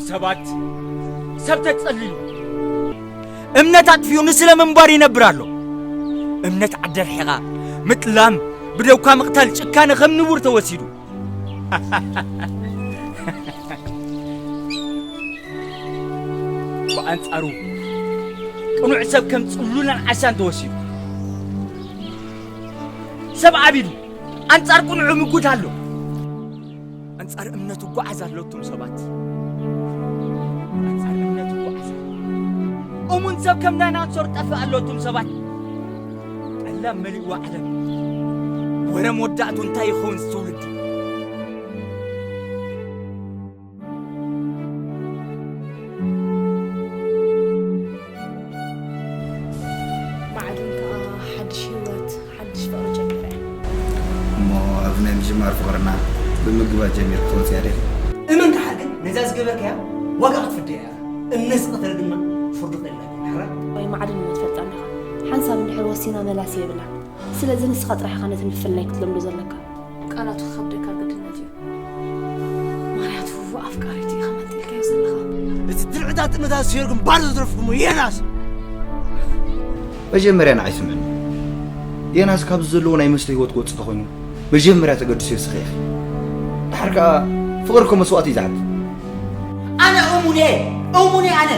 ሰባት ሰብ ተጸሊሉ እምነት ኣጥፊኡ ንስለ ምንባር ይነብር ኣሎ። እምነት ዓዲ ርሒቓ ምጥላም፣ ብደውካ ምቕታል ጭካነ ከም ንቡር ተወሲዱ። ብኣንጻሩ ቅኑዕ ሰብ ከም ጽሉላን ዓሻን ተወሲዱ። ሰብ ዓቢዱ ኣንጻር ቅኑዕ ምጉት ኣሎ። ኣንጻር እምነት ይጓዓዝ ኣሎ እቶም ሰባት። ኣንጻር እምነት ይጓዓዝ ኣሎ። እሙን ሰብ ከም ዳይናሶር ጠፍእ ኣሎ እቶም ሰባት። ጠላም መሊእዋ ዓለም። ወረ መወዳእቱ እንታይ ይኸውን እዚ ትውልዲ? ማዕድን ከኣ ሓድሽ ህይወት ሓድሽ ፍቕሪ ጀሚረ እየ። እሞ ኣብዚ ናይ ምጅማር ፍቕርና ብምግባእ ጀሚርኪ ትወፅያ ዲኺ? እመን ደሓር ግን ነዛ ዝገበርካያ ዋጋ ክትፍደያ እያ። እምነት ዝቐተለ ድማ ፍርዱ ቀሊል ኣይኮነን። ሕራይ? ወይ ማዕድን እሞ ትፈልጣ ኣለኻ፣ ሓንሳብ እንድሕር ወሲና መላሲ የብላን። ስለዚ ንስኻ ጥራሕ ኢኻ ነቲ ምፍልላይ ክትለምዶ ዘለካ። ቃላቱ ክኸብደካ ግድነት እዩ። ምኽንያቱ ኣፍቃሪቱ ኢኻ መንጢልካዮ ዘለኻ። እቲ ድርዕታት ጥመታት ስዮር ግን ባዶ ዘትረፍኩሞ የናስ መጀመርያ ንዓይ ስምዕኒ። ዮናስ ካብዚ ዘለዎ ናይ መስተ ህይወት ክወፅእ ተኾይኑ መጀመርያ ተገድስዮ ንስኺ ኢኺ። ድሓር ከዓ ፍቕሪ እኮ መስዋእቲ እዩ ዝሓትት። ኣነ እሙን እየ፣ እሙን እየ ኣነ።